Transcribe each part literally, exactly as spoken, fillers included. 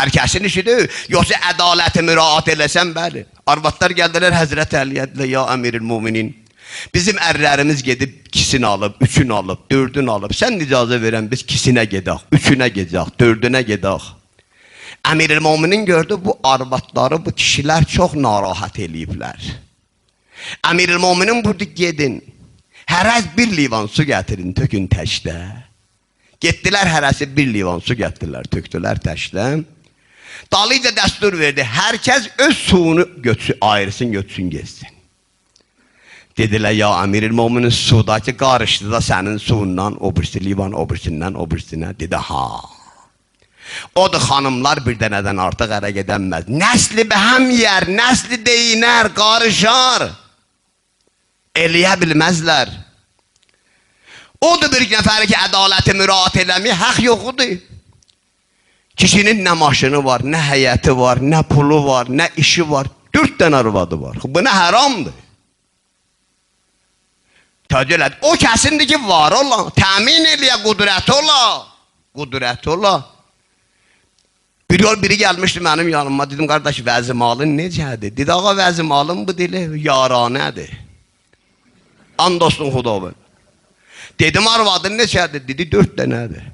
هر کسین ایشیدیر. یوخسا عدالتی مراعات ائله‌سن، بلی. آروادلار گلدیلر حضرت علی‌یه، دئدیلر: «یا امیرالمؤمنین، بیزیم ارلریمیز گئدیب ایکیسینی آلیب، اوچونو آلیب، دؤردونو آلیب. سن اجازه وئرن بیز ایکیسینه گئدک، اوچونه گئدک، دؤردونه گئدک.» امیرالمؤمنین گؤردو، بو آروادلاری بو کیشیلر چوخ ناراحت ائله‌ییبلر. امیرالمؤمنین بویوردو: «گئدین، هره‌ز بیر لیوان سو گتیرین، تؤکون تشته.» گئتدیلر، هره‌سی بیر لیوان سو گتیردیلر، تؤکدولر تشته. دالیجا دستور وئردی: «هر کس اؤز سویونو گؤتسون، آییرسین، گؤتسون، گئتسین.» دئدیلر: «یا امیرالمؤمنین، سو دا کی قاریشدی دا سنین سویوندان، او بیریسی لیوان، او بیریسیندن، او بیریسینه.» دئدی: «ها.» اودور، خانیملار بیر دنه‌دن آرتیق اره گئدنمز. نسلی به هم یئیر، نسلی دئیینر، قاریشار. ائله‌یه بیلمزلر. اودور بیر نفر کی عدالتی مراعات ائله‌میر، حق یوخودور. کیشی‌نین نه ماشینی وار، نه حیطی وار، نه پولو وار، نه ایشی وار. دؤرد دنه آروادی وار. خوب، بو نه حرامدیر؟ تاجر ائله‌دی. او کسیندیر کی وار اولا، تأمین ائله‌یه، قدرتی اولا. قدرتی اولا. بیر یول بیری گلمیشدی منیم یانیما، دئدیم: «قارداش، وضع مالین نئجه‌دیر؟» دئدی: «آقا، وضع مالیم بو دئییل، یارانه‌دیر. آند اولسون خدایا.» دئدیم: «آروادین نئچه‌دیر؟» دئدی: «دؤرد دنه‌دیر.»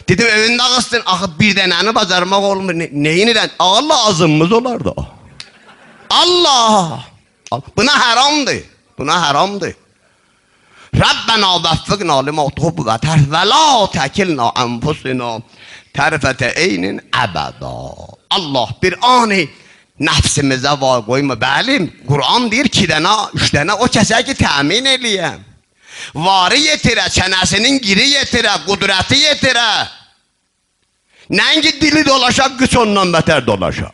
دئدیم: «ائوین داغیتسین، آخی بیر دنه‌نی باجارماق اولمور. نه، نئینیرن؟» «آقا، لازیمیمیز اولار دا.» الله! بونا حرامدیر. بونا حرامدیر. ربنا وفقنا لما تحب و ترضی و لا تکلنا انفسنا طرفة عین ابدا. الله، بیر آنی نفسیمیزه وار قویما. بلی، قرآن دئییر ایکی دنه، اوچ دنه او کسه کی تأمین ائله‌یه. واری یئتیره، چنه‌سینین گیری یئتیره، قدرتی یئتیره. نه‌اینکی دیلی دولاشا، قیچ اوندان بتر دولاشا.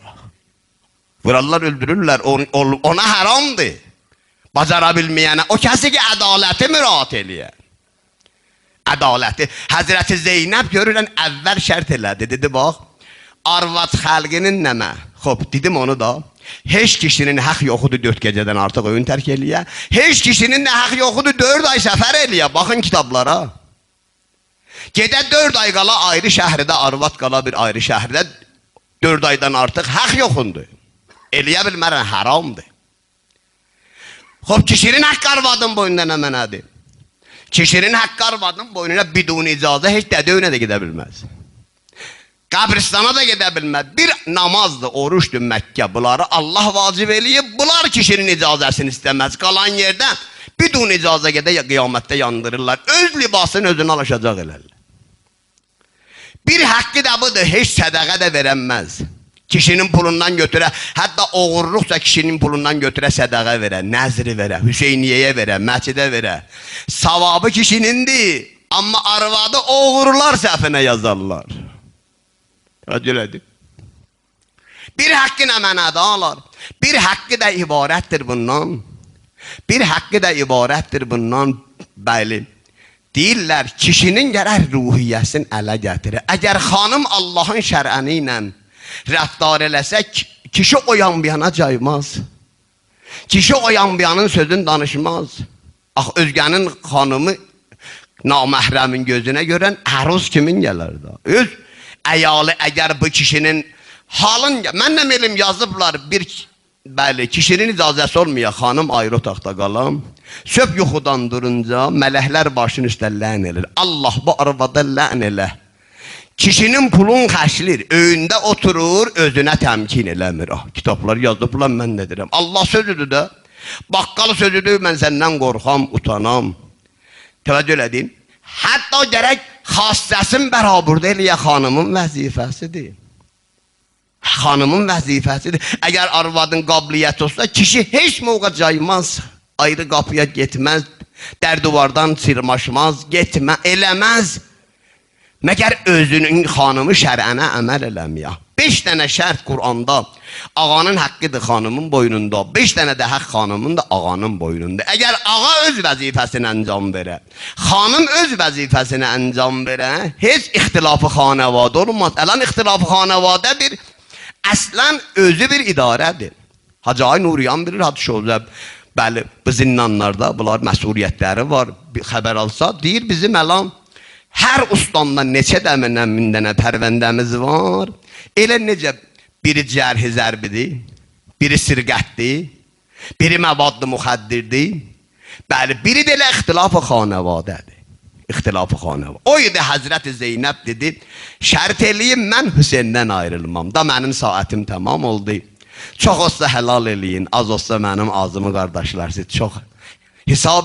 وورارلار، اؤلدورورلر، اون-، اول-، اونا حرامدیر. باجارا بیلمه‌ینه، او کسی کی عدالتی مراعات ائله‌یه. عدالتی. حضرت زینب گؤرورن اول شرط ائله‌دی. دئدی: «باخ، آرواد خلقینین نمه؟» خوب، دئدیم اونو دا. هئچ کیشی‌نین حق یوخودور دؤرد گئجه‌دن آرتیق ائوین ترک ائله‌یه. هئچ کیشی‌نین ده حق یوخودور دؤرد آی سفر ائله‌یه. باخین کیتابلارا. گئده دؤرد آی قالا آیری شهرده، آرواد قالا بیر آیری شهرده، دؤرد آیدان آرتیق حق یوخوندور. ائله‌یه بیلمرم، حرامدیر. خوب، کیشی‌نین حقی آروادین بوینوندا نمنه‌دیر؟ کیشی‌نین حقی آروادین بوینونا بدون اجازه هئچ دده اؤیونه ده گئده بیلمز. قبرستانا دا گئده بیلمز. بیر نمازدیر، اوروجدور، مکه. بونلاری الله واجب ائله‌ییب. بونلار کیشی‌نین اجازه‌سینی ایسته‌مز. قالان یئرده بدون اجازه گئده یا قیامتده یاندیریرلار. اؤز لباسینی اؤزونه آلیشاجاق ائلرلر. بیر حقی ده بودور، هئچ صدقه ده وئرنمز. کیشی‌نین پولوندان گؤتوره، حتی اوغورلوقجا کیشی‌نین پولوندان گؤتوره صدقه وئره، نذر وئره، حسینیه‌یه وئره، مسجده وئره. ثوابی کیشی‌نیندیر، اما آروادی اوغرولار صفینه یازارلار. توجه ائله‌دین؟ بیر حقی نمنه‌دیر، آلار؟ بیر حقی ده عبارتدیر بوندان. بیر حقی ده عبارتدیر بوندان، بلی. دئییرلر، کیشی‌نین گرک روحیه‌سینی اله گتیره. اگر خانیم اللهین شرعی ایله رفتار ائله‌سه، کی-، کیشی او یان بو یانا جایماز. کیشی او یان بو یانین سؤزونو دانیشماز. آخی اؤزگه‌نین خانیمی نامحرمین گؤزونه گؤرن عروس کیمین گلر ده. اؤز عیالی اگر بو کیشی‌نین حالین، من ده بیلیم، یازیبلار بیر، بلی، کیشی‌نین اجازه‌سی اولمایا خانیم آیری اوتاقدا قالا. صبح یوخودان دورونجا ملکلر باشین اوسته لعن ائله‌ییر. الله، بو آروادا لعن ائله. کیشی‌نین پولون خرجله‌ییر، ائوینده اوتورور، اؤزونه تمکین ائله‌میر. آه، کیتابلار یازیبلار، من نه دئییرم؟ الله سؤزودور ده. بقال سؤزودور، من سندن قورخام، اوتانام. توجه ائله‌دین؟ حتی گرک خاصه‌سین برابر ده ائله‌یه، خانیمین وظیفه‌سیدیر. خانیمین وظیفه‌سیدیر. اگر آروادین قابلیتی اولسا، کیشی هئچ موقع جایماز. آیری قاپییا گئتمز، در دیواردان چیرماشماز، گئتمه-، ائله‌مز. مگر اؤزونون خانیمی شرعنه عمل ائله‌مه‌یه. بئش دنه شرط قرآندا آقانین حقیدیر خانیمین بوینوندا، بئش دنه ده حق خانیمین دا آقانین بوینوندا. اگر آقا اؤز وظیفه‌سینی انجام وئره، خانیم اؤز وظیفه‌سینی انجام وئره، هئچ اختلاف خانواده اولماز. الان اختلاف خانواده بیر، اصلاً اؤزو بیر اداره‌دیر. حاجی آقای نوریان بیلیر، حاجی شوزه، بلی، بو زندانلاردا بونلار مسئولیتلری وار. بیر خبر آلسا، دئییر، بیزیم الان هر استاندا نئچه دنه، مین دنه پرونده‌میز وار. ائله نئجه بیری جرح ضربی‌دیر، بیری سرقتدیر، بیری مواد مخدردیر. بلی، بیری ده ائله اختلاف خانواده‌دیر. اختلاف خانواده. او ایدی حضرت زینب دئدی: «شرط ائله‌یین، من حسیندن آیریلمام. دا منیم ساعتیم تمام اولدو. چوخ اولسا حلال ائله‌یین، آز اولسا منیم آزیمی، قارداشلار، سیز چوخ حساب